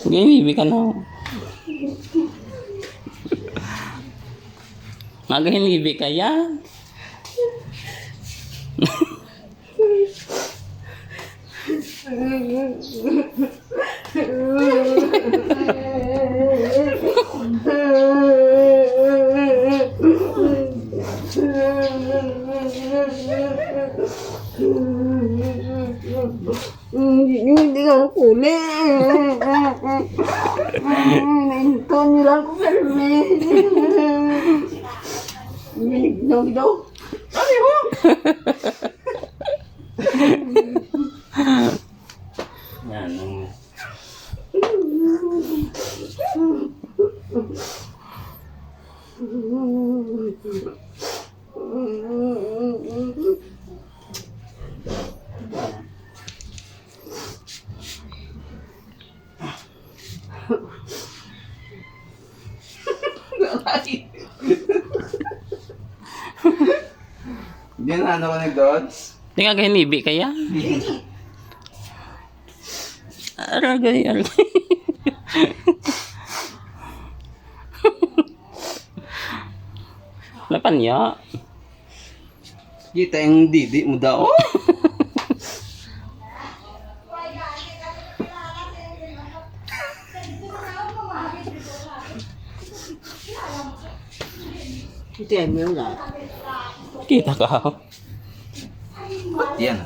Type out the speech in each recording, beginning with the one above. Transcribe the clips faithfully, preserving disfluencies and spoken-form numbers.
Ginibi ka na. Magahinibi ka yan. Hindi, hindi nga ako kulit. Nainto nila ako, Carmen. Hindi, hindi, hindi. Ano yun? Yan, ang Yan, ano ko ni Dodge? Di nga gahinibi kaya? Aragay, aragay. Napanya. Kita yung didi mo daw. Kita mo yung lahat. Kita ka. Ba't yan?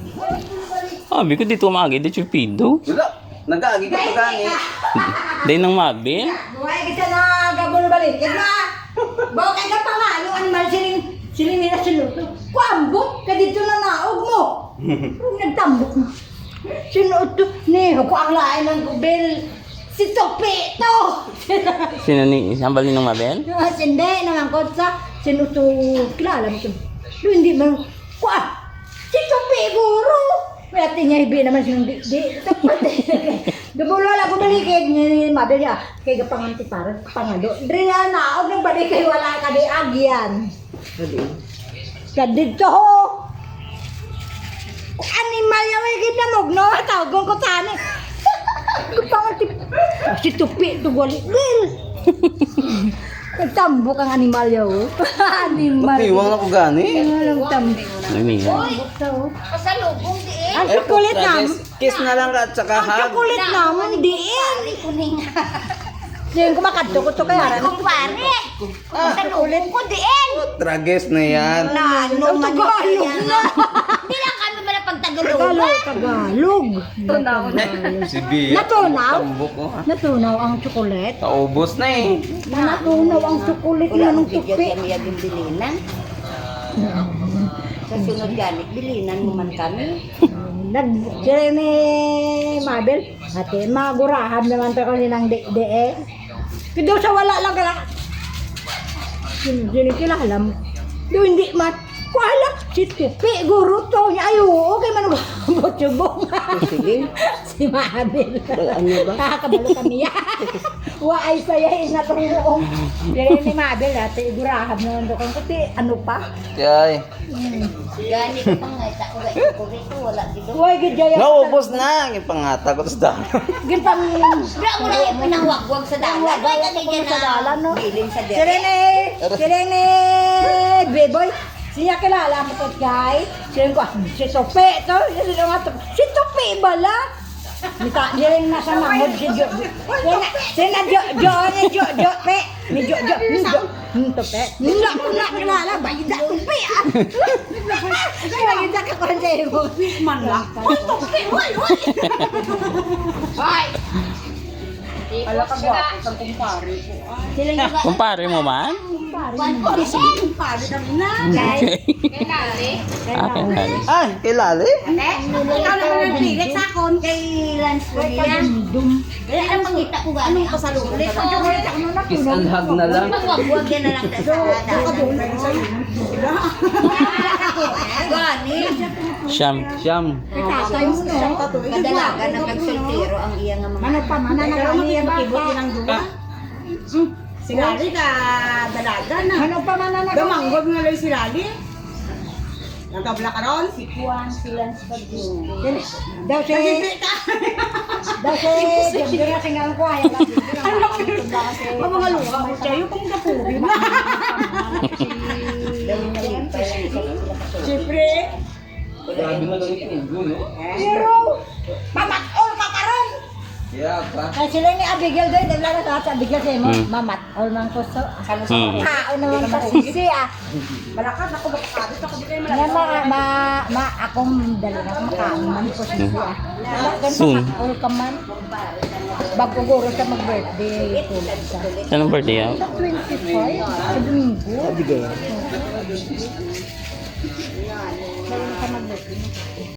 Sabi ko, dito maagi, dito yung pido. Wala. Nag-aagi ka pa gani. Dahil nang mabi. Buhay kita na gabol balik. Yan na. Bawa kay ka pangalo, animal, siling, siling nila sinuto. Kuambot ka dito na naog mo. Kung nagtambok mo. Sinuto, ni, ko ang lain ng gubel. Si Topi to. Sino ni, sambal ni nang Mabel? Ah, sindi naman ko sa sinuto, kilala mo to. Doon hindi man, kwa, si Topi guro. May ate niya, hibi naman siya, di, di. Dubol wala ko balikid ni Mabel niya. Kay gapanganti para, pangalo. Dre na, og nagbalik kay wala ka di agyan. Kadidto ho. Animal ya, way gid namog, no? Tawgon ko tani. Gupang ti-, si Tupi to gali. Bil. Nagtambok ang animal ya, oh. Animal. Matiwang ako gani. Walang tambok. Namihan. Tambok to, oh. Pasalubong di eh. Ang chocolate na. Kiss na lang at saka hug. Ang chocolate namon, diin. Kuning. Diin ko makadto ko to kay Ara. Kumpare. Ah. Sa lubong ko, diin. Trages na yan. Na, ano man Tagalog yan? Na. Hindi lang kami pala pag Tagalog. Tagalog, Tagalog. Tunaw na. Sige. Natunaw? Tambok, oh, ha? Natunaw ang chocolate? Taubos na eh. Na, natunaw ang chocolate. Wala na nang video tupi. Kami yung bilinan. Sa sunod gani, bilinan mo man kami. Nag-, sila ni Mabel, ate, magurahab naman to kami ng di, di eh. Kido sa wala lang ka lang. Sino, sino kilala mo? Do, hindi man. Kuha lang, si Tupi, guro to. Niya, ay, oo, kay manugabot yung bunga. Sige. Si Mabel. Wala, ano ba? Nakakabalo kami yan. Wa ay saya, eh, natulong. Pero ni Mabel, ate, igurahab naman doon. Kasi, ano pa? Yay. Gani ko pang ngayta ko, gani ko rito, wala dito. Uy, gid, Jaya. Naubos na ang ipangata ko sa daan. Gid pang Wala mo na yung pinangwagwag sa dalan. Wala ka sa dalan, no? Bilin sa dere. Sila ni, sila ni Beboy. Siya kilala mo to, guy. Siya ko, si Tope to. Siya nga to. Si Tope bala. Mita, diri na sa mangod si Jo. Sina, sina Jo, Jo, ni Jo, Jo, pe. Ni Jo, Jo, ni Jo. Hmm, to, pe. Nila ko na kilala, bayda ko, pe, ah. Bayda ka kung sa imo. Man lang. Uy, to, pe, uy, uy. Hoy. Ala ka ba? Isang kumpare ko. Sila yung Kumpare mo man? Kuwan ko, di ba? Kumpare kami na. Okay. Kay Lali. Ah, kay Lali. Ay, kay Lali? Ate, ikaw naman ang pilit sa akon kay Lance ko niya. Kaya ang pangita ko gani. Anong pasalubong? Kiss and hug na lang. Pagwagwag yan na lang sa sarada. Gani. Siyam. Siyam. Kadalagan na pagsultiro ang iya nga mga Ano pa man ang nakaliya ba? Kibot nilang duwa. Ah. Si Lali ka dalaga na. Ano pa man ang Gamanggod nga lang si Lali. Nagkabla ka ron? Si Juan, si Lance Badjun. Daw si, Nagigit ka? daw si Jim Dura, singalan ko, ayaw lang. Ang mga luha ko sa'yo, kung kapuhin. Siyempre, Grabe na lang yung ulo, no? pero, mamatol ka karon. Kaya pa. Ay, sila ni Abigail doon, dala na sa Abigail sa imo, Hmm. mamatol man ko sa, Hmm. tao naman kasi siya. Malakas ako, makakabit ako, di kayo Nga malakas. ma, ma, ma, akong dali na, makaon man ko siya. Soon. Mamatol ka man. Bago guro sa mag-birthday, tulad sa. Anong birthday yan? Sa twenty-five, sa Domingo. Dali ka mag-birthday.